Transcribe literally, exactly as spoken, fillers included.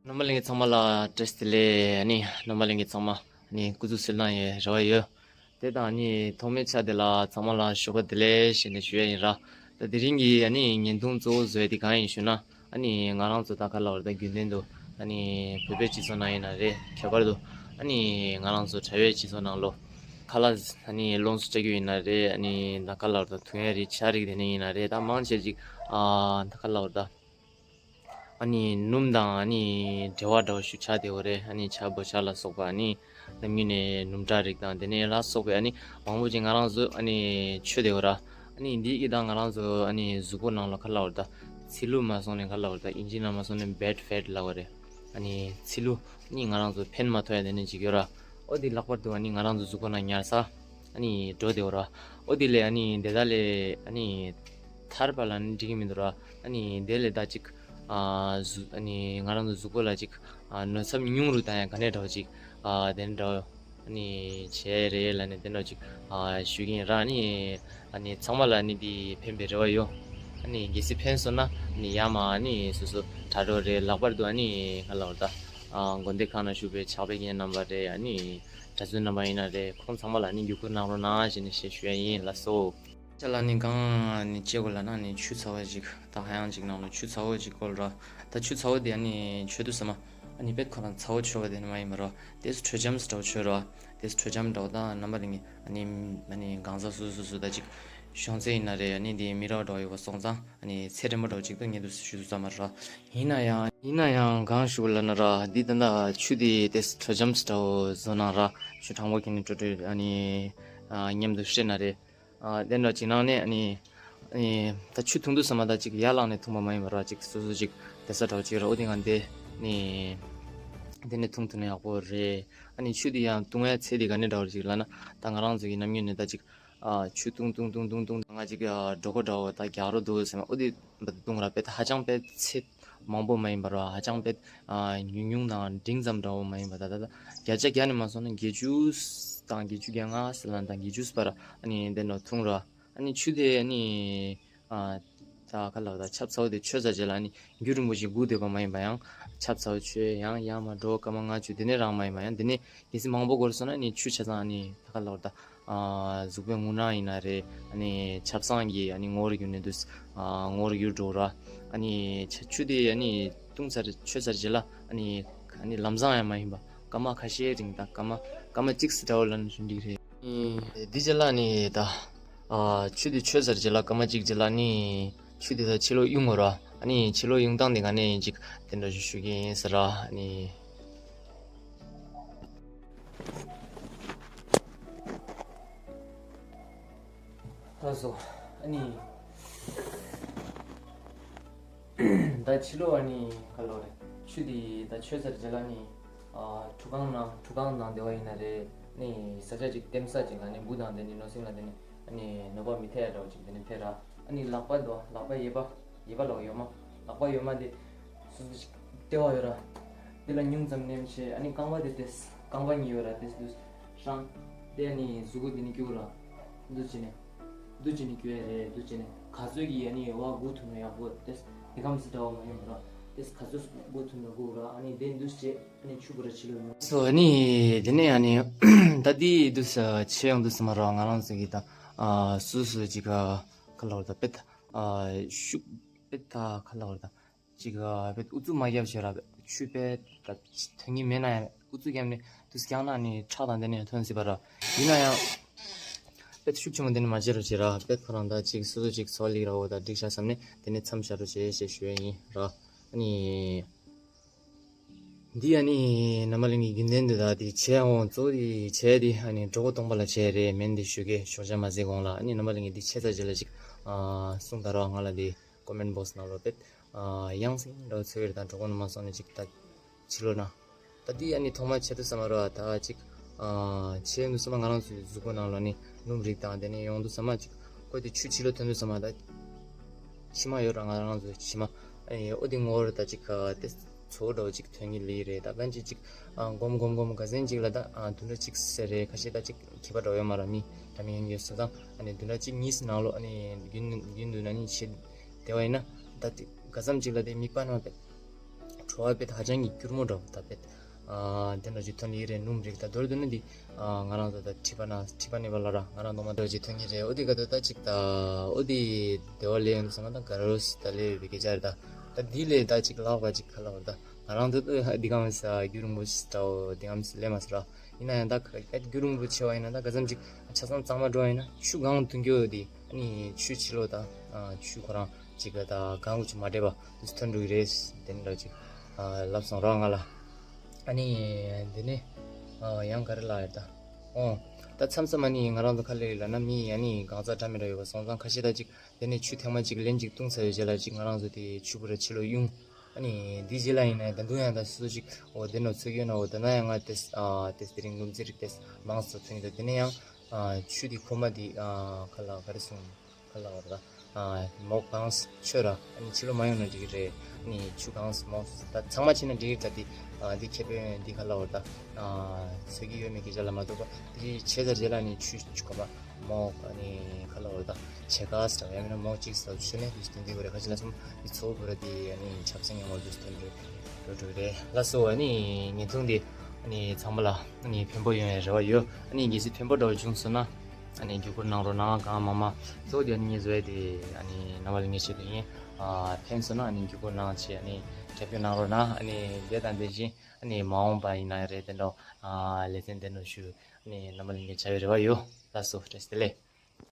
རྣམ་པ་ལྷན་རྒྱས་ཚང་མ་ལ་བཀྲ་ཤིས་བདེ་ལེགས། ཨ་ནི་རྣམ་པ་ལྷན་རྒྱས་ཚང་མ་ཨ་ནི་སྐུ་གཟུགས་གསལ་ཐང་ཡི་རེ་བ་ཡོད། དེ་དང་ཨ་ནི་ཐོག་མའི་ཆ་དེ་ལ་ཚང་མ་ལ་ཞོགས་པ་བདེ་ལེགས་ཞེས་ནས་ཞུ་ཡ་ཡིན་ར། ད་དེ་རིང་གི་ཨ་ནི་བརྙན་ཐུང་གཙོ་བོ་བཟོ་ཡ་དེ་གང་ཡིན་ཞུ་ན། ཨ་ནི་ང་རང་ཚོ་ད་ག་ལབ་ར། ད་རྒྱུན་ལྡན་དུ་ཨ་ནི་བོད་པའི་སྤྱི་ཚོགས་ནང་ཡིན་ན་རེད། ཁྱད་པར་དུ་ཨ་ནི་ང་རང་ཚོ་གྲྭ་པའི་སྤྱི་ཚོགས་ནང་ལོ། ཁ་ལག་ཨ་ནི་ལོངས་སུ་སྤྱད་རྒྱུ་ཡིན་ན་རེད། ཨ་ནི་ད་ག་ལབ་ར། ད་འཐུང་ཡ་རིགས་ཆ་རིགས་དེ་ནས་ཡིན་ན་རེད། ད་མང་ཆེ་ཅིག་ཨ་ད་ག་ལབ་ར། ད་ཨ་ནི་སྣུམ་དང་ཨ་ནི་འབྲེལ་བ་འདྲ་བོ་ཞིག་ཆགས་བསྡད་ཡོད་རེད། ཨ་ནི་ཇ་བོད་ཇ་ལ་སོགས་པ། ཨ་ནི་ནམ་རྒྱུན་ནས་སྣུམ་ཁྲག་རིགས་དང་དེ་ནས་ལ་སོགས་པའི་ཨ་ནི་མང་པོ་ཅིག་ང་རང་ཚོ་ཨ་ནི་མཆོད་བསྡད་ཡོད་ར། ཨ་ནི་འདི་གི་ད་ང་རང་ཚོ་ཨ་ནི་གཟུགས་པོ་ནང་ལ་ག་ལབ་ར། ད་ཚིལ་ལུ་མ་སོང་ནས་ག་ལབ་ར། ད་ཨིན་ཇི་ནང་མ་སོང་ནས་བེཌ་ཕེཊ་ལབ་པ་རེད། ཨ་ནི་ཚིལ་ལུ་ཨ་ནི་ང་རང་ཚོ་ཕན་མ་ཐོགས་ཡ་དེ་ནས་ཅིག་ཡོད་ར། ཨོ་དེ་ལྷག་པར་དུ་ཨ་ནི་ང་རང་ཚོ་གཟུགས་པོ་ནང་ཉར་ས་ཨ་ནི་འགྲོ་བསྡད་ཡོད་ར། ཨོ་དེ་ལས་ཨ་ནི་དེ་དག་ལས་ཨ་ནི་ཐར་པ་ལབ་ན་འགྲིག་གི་མི་འདུག་ར། ཨ་ནི་དེ་ལས་ད་ཅིག་ཨ་གཟུགས་ཨ་ནི་ང་རང་ཚོ་གཟུགས་པོ་ལ་ཅིག་ཨ་གནོད་འཚེ་ཉུང་རུ་བཏང་ཡ་ག་ནས་འདྲ་བོ་ཅིག་ཨ་དེ་འདྲ་བོ་ཨ་ནི་བྱས་རེད་ལབ་ནས་དེ་འདྲ་བོ་ཅིག་ཨ་ཞུ་གི་ཡིན་ར། ཨ་ནི་ཨ་ནི་ཚང་མ་ལ་ཨ་ནི་འདི་ཕན་པའི་རེ་བ་ཡོད། ཨ་ནི་གལ་སྲིད་ཕན་སོང་ན་ཨ་ནི་ཡར་མར་ཨ་ནི་སོ་སོ་དྲ་གྲོགས་རེད། ལྷག་པར་དུ་ཨ་ནི་ག་ལབ་ར། ད་ཨ་དགོན་སྡེ་ཁག་ནང་བཞུགས་པའི་ཕྱག་དཔེ་མཁན་རྣམ་པ་རེད། ཨ་ནི་གྲྭ་བཙུན་རྣམ་པ་ཡིན་ན་རེད། ཁོང་ཚང་མ་ལ་ཨ་ནི་བརྒྱུད་སྐུར་གནང་རོགས་གནང་ཞེས་ནས་ཞེས་ཞུ་ཡ་ཡིན། ལགས་སོ། ཅ་ལག་ནི་གང་ནི་སྐྱེ་དགོས་ལབ་ན་ནི་ཆུ་ཚ་བོ་ཅིག་ད་ཧ་ཡང་ཅིག་ནང་ལ་ཆུ་ཚ་བོ་ཅིག་བསྐོལ་ར། ད་ཆུ་ཚ་བོ་དེ་ཨ་ནི་མཆོད་དུས་ཙམ་པ་ཨ་ནི་དཔེ་ཁོ་རང་ཚ་བོ་མཆོད་པ་དེ་ནི་མ་ཡིན་པ་ར། དེ་སུ་དྲོད་འཇམ་སུ་འདྲ་བོ་མཆོད་ར། དེ་སུ་དྲོད་འཇམ་འདྲ་བོ་ད་རྣམ་པ་ལྷན་རྒྱས་ཨ་ནི་ཨ་ནི་གང་ཟག་སུ་སུ་སུ་ད་ཅིག་གཞོན་ཚད་ཡིན་ན་རེད། ཨ་ནི་དེ་མི་རབས་འདྲ་བོ་ཡོད་པ་སོང་ཙང་ཨ་ནི་ཚད་རན་པོ་འདྲ་བོ་ཅིག་ཏུ་ངེས་འདུག་ཞུ་དུས་ཙམ་པ་ར། ཡིན་ན་ཡང་ཡིན་ན་ཡང་གང་ཞུ་དགོས་ལབ་ན་ར། འདི་ད་ལྟ་ཆུ་དེ་དེ་སུ་དྲོད་འཇམ་སུ་འདྲ་བོ་བཟོ་གནང་ར། ཆུ་གྲང་པོ་ཁྱེར་ནས་དྲོད་དྲོད་ཨ་ནི་ཨ་མཉམ་དུ་བསྲེས་ན་རེད། ཨ་དེ་འདྲ་ཅིག་གནང་ནས་ཨ་ནི་ཨ་ནི་ད་ཆུ་འཐུང་དུས་ཙམ་པ་ད་ཅིག་ཡར་ལངས་ནས་འཐུང་པ་མ་ཡིན་པ་ར། ཅིག་སོ་སོ་ཅིག་བསྡད་ས་འདྲ་བོ་ཅིག་ར། ཨོ་དེ་ང་འདི་ནི་འདི་ནས་འཐུང་ཐུབ་ན་ཡག་པོ་རེད། ཨ་ནི་ཆུ་དེ་ཡང་བཏུང་བའི་ཚད་དེ་ག་ནས་འདྲ་བོ་ཅིག་ལབ་ན། ད་ང་རང་ཚོ་གི་ནམ་རྒྱུན་ནས་ད་ཅིག་ཨ་ཆུ་བཏུང་བཏུང་བཏུང་བཏུང་བཏུང་ང་ཅིག་ཨ་གྲོད་ཁོག་འདྲ་བོ་ད་རྒྱག་རོགས་འདུག་ཟེར་ན། ཨོ་དེ་འབད་བཏུང་ར། དཔེ་ད་ཧ་ཅང་དཔེ་ཚད་མང་པོ་མ་ཡིན་པ་ར། ཧ་ཅང་དཔེ་ཨ་ཉུང་ཉུང་དང་འབྲིང་ཙམ་འདྲ་བོ་མ་ཡིན་པ། ད་ད་ད་བརྒྱ་ཆ་བརྒྱ་ནས་མ་སོང་ན་བརྒྱད་ཅུ་དང་བརྒྱད་ཅུ་གྱ་ལྔ་ཟེར་ལབ་ན་དང་བརྒྱད་ཅུ་བར་ཨ་ནི་དེ་འདྲ་འཐུང་ར། ཨ་ནི་ཆུ་དེ་ཨ་ནི་ཨ་ད་ག་ལབ་ད་ཆབ་ཚ་བོ་དེ་མཆོད་ཚར་རྗེས་ལ་ཨ་ནི་རྒྱུན་རིང་པོ་ཞིག་སྒུག་བསྡད་པ་མ་ཡིན་པ། ཡང་ཆབ་ཚ་བོ་མཆོད་ཡང་ཡར་མར་འགྲོ་སྐར་མ་ལྔ་བཅུ་དེ་ནས་རང་མ་ཡིན་པ། ཡང་དེ་ནས་གལ་སྲིད་མང་པོ་འགོར་སོང་ན་ཨ་ནི་ཆུ་ཆ་ཚང་ཨ་ནི་ད་ག་ལབ་ད་ཨ་གཟུགས་པོའི་རྔུལ་ནང་ཡིན་ན་རེད། ཨ་ནི་ཆབ་གསང་གི་ཨ་ནི་ངོ་བོར་གྱུར་ནས་འདུག་ཨ་ངོ་བོར་གྱུར་འགྲོ་ར། ཨ་ནི་ཆ་ཆུ་དེ་ཨ་ནི་བཏུང་ཚར་མཆོད་ཚར་རྗེས་ལ་ཨ་ནི་ཨ་ནི་ལམ་སང་ཡང་མ་ཡིན་པ་སྐར་མ་ཁ་ཤས་རིང་དང་སྐར་མ་སྐར་མ་གཅིག་ཙམ་འདྲ་བོ་ལ་ནི་རིང་འགྲིག་རེད། ཨེ་འདི་རྗེས་ལ་ནི་ད་ཨ་ཆུ་དེ་མཆོད་ཚར་རྗེས་ལ་སྐར་མ་གཅིག་རྗེས་ལ་ནི་ཆུ་དེ་ད་ཕྱི་ལོགས་གཡུག་དགོས་ར། ཨ་ནི་ཕྱི་ལོགས་གཡུག་སྟངས་དེ་ག་ནས་ཡིན་ཅིག་དེ་འདྲ་ཞིག་ཞུ་གི་ཡིན་ཟེར་ར། ཨ་ནི་ད་སོ་ཨ་ནི། ད་ཕྱི་ལོགས་ཨ་ནི་ག་ལབ་རེད། ཆུ་དེ་ད་མཆོད་ཚར་རྗེས་ལ་ནི་ཨ་ཁྲུས་ཁང་ནང་ཁྲུས་ཁང་ནང་བསྡད་པ་ཡིན་ན་རེད། ནི་ས་ཆ་ཅིག་ལྟེམ་ས་ཅིག་ལ་ནི་འབུ་དང་དེ་ནི་ནོར་སྲིན་ལ་དེ་ནི་ཨ་ནི་གནོད་པ་མི་ཐེབས་ཡ་འདྲ་བོ་ཅིག་དེ་ནི་ཕེབས་ར། ཨ་ནི་ལག་པ་དོ་ལག་པ་གཡས་པ་གཡས་པ་ལོགས་གཡོན་མ། ལག་པ་གཡོན་མ་དེ་སོ་སོ་ཅིག་ལྟེ་བ་ཡོད་ར། དེ་ལ་ཉུང་ཙམ་མནན་བྱས། ཨ་ནི་རྐང་པ་དེ་ཏེས་རྐང་པ་གཉིས་ཡོད་ར། ཏེས་དུས་སྲང་དེ་ཨ་ནི་གཟུགས་པོ་དེ་ནི་སྐྱུག་ར། འདུ་བྱས་ནས་འདུ་བྱས་ནས་སྐྱུག་ཡ་རེད། འདུ་བྱས་ནས་ག་ཚོད་ཀྱིས་ཨ་ནི་བ་སྒུག་ཐུབ་ན་ཡག་པོ། ཏེས་དེ་གམ་སི་འདྲ་བ་མ་ཡིན་པ་ར། ཏེས་ག་ཚོད་སྒུག་ཐུབ་ན་སྒུག་ར། ཨ་ནི་དེ་འདུ་བྱས་ཨ་ནི་ཆུ་བུ་ར་ཕྱི་ལོགས་ཡོང་སོ། ཨ་ནི་དེ་ནས་ཨ་ནི་ད་དེ་འདུ་ས་ཆེ་ཡང་འདུ་ས་མ་ར། ང་རང་ཚོ་གི་ད་ཨ་སུ་སུ་ཅིག་ག་ལ་བར་ད་དཔེ་ད་ཨ་ཤུགས་དཔེ་ད་ག་ལ་བར་ད། ཅིག་ཨ་དཔེ་ཨུ་ཚུགས་མ་རྒྱབ་བྱས་ར། ཆུ་དཔེ་ད་ཐོན་གྱི་མེད་ན་ཡང་ཨུ་ཚུགས་རྒྱབ་ནས་དུས་རྒྱང་ན་ནི་ཁྲག་དང་དེ་ནས་ཐོན་སྲིད་པ་ར། ཡིན་ན་ཡང་དཔེ་ཤུགས་ཆེན་པོ་དེ་ནི་མ་བྱེད་རོགས་བྱེད་ར། དཔེ་ཁོ་རང་ད་ཅིག་སོ་སོ་ཅིག་ཚོ་ལིག་ར་འོ་ད་འགྲིག་ཤག་བསམ་ནས་དེ་ནས་མཚམས་བཞག་རོགས་བྱེད་ཞེས་ཞུ་ཡ་ཡིན་ར། ཨ་ནི་འདི་ཨ་ནི་རྣམ་པ་གླིང་གི་རྒྱུན་ལྡན་དུ་ད་དེ་བྱས་འོང་གཙོ་བོ་དེ་བྱས་དེ་ཨ་ནི་གྲོགས་པོ་སྟོང་པ་ལ་བྱས་རེད། མེན་དེ་ཞུ་གེ་ཞོགས་ཇ་མ་ཟེར་གོང་ལ། ཨ་ནི་རྣམ་པ་གླིང་གི་འདི་བྱས་ཚར་རྗེས་ལ་ཅིག་ཨ་གསུང་ད་ར། ང་ལ་དེ་ཀོ་མེན་བོག་སི་ནང་ལོ་པེད་ཨ་ཡང་སེ་འདྲ་བོ་ཚོ་ཡོད་དང་གྲོགས་པོ་རྣམ་པ་སོང་ནས་ཅིག་ད་ཕྱི་ལོགས་ན། ད་འདི་ཨ་ནི་ཐོག་མ་བྱེད་དུས་ཙམ་པ་ར་ད་ཅིག་ཨ་བྱེད་དུས་ཙམ་པ་ང་རང་ཚོའི་གཟུགས་པོ་ནང་ལོགས་ནི་སྣུམ་རིགས་དང་དེ་ནས་ཡོང་དུས་ཙམ་པ་ཅིག་ཁོ་དེ་ཆུ་ཕྱི་ལོགས་ཐོན་དུས་ཙམ་པ་ད་མཆི་མ་ཡོད་ར། ང་རང་ཚོའི་མཆི་མ་ཨ་ནི་ཨོ་དེ་ངོ་བོར་ད་ཅིག་ཨ་དེ་ཚོ་འདྲ་བོ་ཅིག་ཐོན་གྱི་ལི་རེད། ད་གང་ཅིག་ཅིག་ཨ་སྒོམ་སྒོམ་སྒོམ་ག་ཚན་ཅིག་ལ་ད་ཨ་དུ་འདྲ་ཅིག་ཟེར་རེད། ཁ་ཤས་ད་ཅིག་མཁས་པ་འདྲ་བོ་ཡོད་མ་ར། མི་འདྲ་མི་ཡོང་གི་ཡོད་ས་དང་ཨ་ནི་དུ་འདྲ་ཅིག་གཉིས་ནང་ལོགས་ཨ་ནི་རྒྱུན་རྒྱུན་དུ་ན་ནི་བྱེད་བདེ་བ་ཡིན་ན་ད་དེ་ག་ཙམ་ཅིག་ལ་དེ་མིད་པ་ནང་དེ། བྲོ་བ་དཔེ་ཧ་ཅང་གི་སྐྱུར་མོ་འདྲ་བོ་ད་དཔེ། ཨ་དེ་འདྲ་ཅིག་ཐོན་ཡི་རེད། སྣུམ་རིགས་ད་མདོར་བསྡུས་ན་འདི། ཨ་ང་རང་ཚོ་ད་མཁྲིས་པ་ན་མཁྲིས་པ་ནད་པ་ལ་ར་ང་རང་རྡོག་མ་འདྲ་ཅིག་ཐོན་གྱི་རེད། འོ་དེ་ག་དུས་ད་ཅིག་ད་འོ་དེ་དེ་བ་ལས་ཡོང་སོང་ན་ད་ག་རོ་སི་ད་ལས་ཡོད་པའི་སྐད་ཆ་རེད། ད་ད་འདི་ལས་ད་ཅིག་ལྷག་པ་ཅིག་ག་ལ་བར་ད་ང་རང་ཚོ་ད་འདི་གམ་ས་རྒྱུ་རིང་པོ་ཞིག་ད་འོ་འདི་གམ་ས་ལས་མ་ས་ར། ཡིན་ན་ཡང་ད་ག་རྒྱུ་རིང་པོ་ཆེ་བ་ཡིན་ན་ད་ག་ཙམ་ཅིག་ཆ་ཚང་གཙང་མ་འགྲོ་བ་ཡིན་ན་ཆུ་གང་འཐུང་རྒྱུ་འོ་དེ། ཨ་ནི་ཆུ་ཕྱི་ལོགས་དང་ཨ་ཆུ་ཁོ་རང་ཅིག་ག་ད་གང་གུ་ཆུ་མ་འདྲེས་པ་དུས་ཐོན་འགྲོ་གི་རེད། དེ་འདྲ་ཅིག་ཨ་ལབ་སོང་རོགས་ང་ལ། ཨ་ནི་དེ་ནས་ཨ་ཡང་ག་རེ་ལབ་ཡོད་ད། ཨོ། ད་མཚམས་མཚམས་ཨ་ནི་ང་རང་ཚོ་ཁ་ལས་ལབ་ན་མི་ཨ་ནི་གང་ཟག་འདྲ་མི་འདྲ་ཡོད་པ་སོང་ཙང་ཁ་ཤས་ད་ཅིག་དེ་ནས་ཆུ་ཐེངས་མ་ཅིག་ལན་ཅིག་བཏུང་ཚར་བའི་རྗེས་ལ་ཅིག་ང་རང་ཚོ་དེ་ཆུ་བུ་ར་ཕྱི་ལོགས་གཡུང་། ཨ་ནི་འདི་རྗེས་ལ་ཡིན་ན་ད་དུང་ཡང་ད་སོ་སོ་ཅིག་འོ་དེ་ནོ་ཚོད་ཡོད་ན་འོ་ད་ན་ཡང་ང་དེ་ཨ་དེ་དེ་རིང་འདུམ་ཚིག་རིག་དེ་མང་སོ་ཚོད་ཡོད། ད་དེ་ནས་ཡང་། ཨ་ཆུ་དེ་ཁོ་མ་དེ་ཨ་ག་ལ་ག་རེ་སོང་ག་ལ་བར་ད་ཨ་མོག་གང་ས་ཆོད་ར། ཨ་ནི་ཕྱི་ལོགས་མ་ཡོང་ན་འགྲིག་གི་རེད། ཨ་ནི་ཆུ་གང་ས་མོག་ས་ད་ཚང་མ་ཕྱིན་ན་འགྲིག་གི་རེད། ད་དེ་ཨ་དེ་ཁེ་ཕན་དེ་ག་ལ་བར་ད་ཨ་ཚོད་ཀྱི་ཡོད་མེད་སྐད་ཆ་ལ་མ་གཏོགས་པ་དེ་ཆེ་ས་རྗེས་ལ་ནི་ཆུ་ཆུ་ཁོ་མ་མོག་ཨ་ནི་ག་ལ་བར་ད་ཆེ་ག་ས་ད་ཡང་མིན་ན་མོག་གཅིག་ས་ཆུ་ནས་དེ་དེ་འདི་བ་རེད། ཁ་ཆེ་ལ་སོང་དེ་ཚོ་བ་ར་དེ་ཨ་ནི་ཆབ་སེང་ཡང་བ་དུས་དེ་འདྲ་འགྲོ་འགྲོ་གི་རེད། ལགས་སོ། ཨ་ནི་ཉིན་ཐུང་དེ་ཨ་ནི་ཚང་མ་ལ་ཨ་ནི་ཕན་པོ་ཡོང་ཡ་རེ་བ་ཡོད། ཨ་ནི་གལ་སྲིད་ཕན་པོ་འདྲ་བོ་བྱུང་སོང་ན། ཨ་ནི་བརྒྱུད་སྐུར་གནང་རོགས་གནང་། གང་མང་མང་གཙོ་བོ་དེ་ཨ་ནི་ངས་བཟོ་ཡ་དེ་ཨ་ནི་རྣམ་པ་ལ་ངས་བཤད་དུ་ཡིན། ཨ་ཕན་སོང་ན་ཨ་ནི་བརྒྱུད་སྐུར་གནང་བྱས་ཨ་ནི་རྒྱབ་སྐྱོར་གནང་རོགས་གནང་། ཨ་ནི་དེ་དང་དེ་བཞིན་ཨ་ནི་མ་འོངས་པ་ཡིན་ན་རེད་དེ་འདྲ་ཨ་ལེ་ཚན་དེ་འདྲ་ཞུ་ཨ་ནི་རྣམ་པ་ལ་ངས་བྱ་བའི་རེ་བ་ཡོད། ལགས་སོ། བཀྲ་ཤིས་བདེ་ལེགས།